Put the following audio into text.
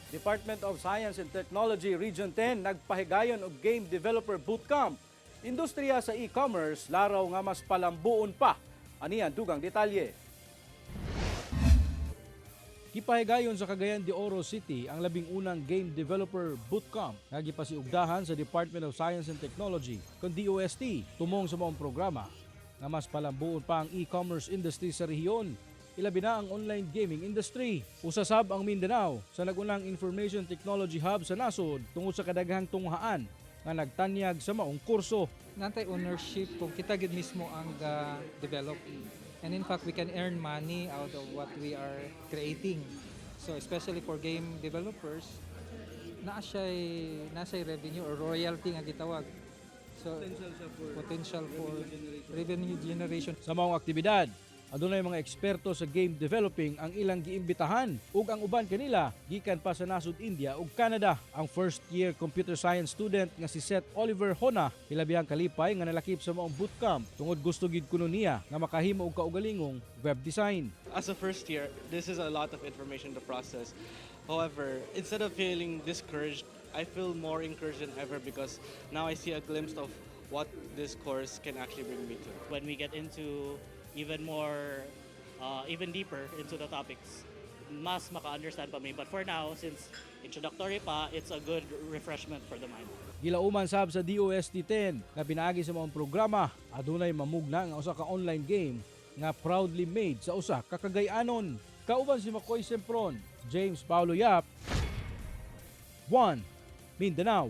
Department of Science and Technology Region 10 nagpahigayon og Game Developer Bootcamp. Industriya sa e-commerce laraw nga mas palambuon pa. Ani ang dugang detalye. Gipahigayon sa Cagayan de Oro City ang 11 na Game Developer Bootcamp nga gipasiugdahan sa Department of Science and Technology kon DOST, tumong sa maong programa nga mas palambuon pa ang e-commerce industry sa rehiyon, ilabi na ang online gaming industry. Usa sab ang Mindanao sa nagunang Information Technology Hub sa nasod tungod sa kadaghang tunghaan nga nagtanyag sa maong kurso. Naa tay ownership kung kita gid mismo ang ga-develop. And in fact, we can earn money out of what we are creating. So especially for game developers, naa siya'y revenue or royalty nga gitawag. So potential for revenue generation. Sa maong aktibidad, adunay mga eksperto sa game developing ang ilang giimbitahan ug ang uban kanila gikan pa sa nasod India ug Canada. Ang first year computer science student nga si Seth Oliver Hona hilabihang kalipay nga nalakip sa maong bootcamp tungod gusto gid kuno niya nga makahimo og kaugalingong web design. As a first year, this is a lot of information to process. However, instead of feeling discouraged, I feel more encouraged than ever because now I see a glimpse of what this course can actually bring me to. When we get into even more, even deeper into the topics, mas maka-understand pa mi. But for now, since introductory pa, it's a good refreshment for the mind. Gilauman sab sa DOST 10 nga pinaagi sa maong programa adunay mamugna nga usa ka online game nga proudly made sa usa ka Cagayanon. Kauban si Makoy Sempron, James Paulo Yap, 1 Mindanao.